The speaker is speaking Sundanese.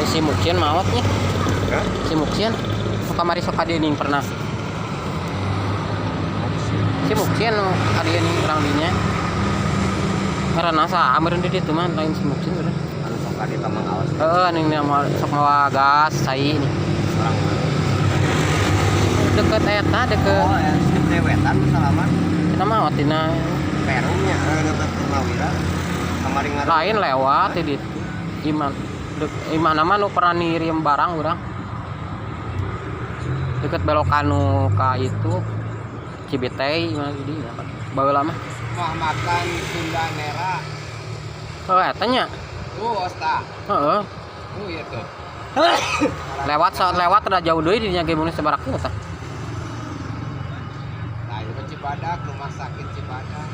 Si Muksin maot nya. Hah? Si Muksin. Nu kamari sok ka dieu pernah. Si Muksin nu ka dieu urang dinya. Ngaranna saha meureun di ditu mah, lain si Muksin meureun. Anu sok ka dieu ka Mang Awas? Heeh, anu sok mawa gas cai nih. Orang mana? Deket eta, deket. Oh, ya, di wetan salaman. Kita maot dina Perumnya deket Purnawira. Kamari ngaran. Lain, lewat di ditu. Iman dek, imah nama nu pernah ngirim barang urang. Deket belokan nu ka itu Cibetei mah di dinya baheula mah. Rumah makan Sunda Nera. Oh, eta nya. Tuh, Osta. Heeh. Tuh, iya tuh. Lewat, saat lewat rada jauh deui di dinya ge mun sabaraha tah. Nah, itu Cibadak, rumah sakit Cibadak.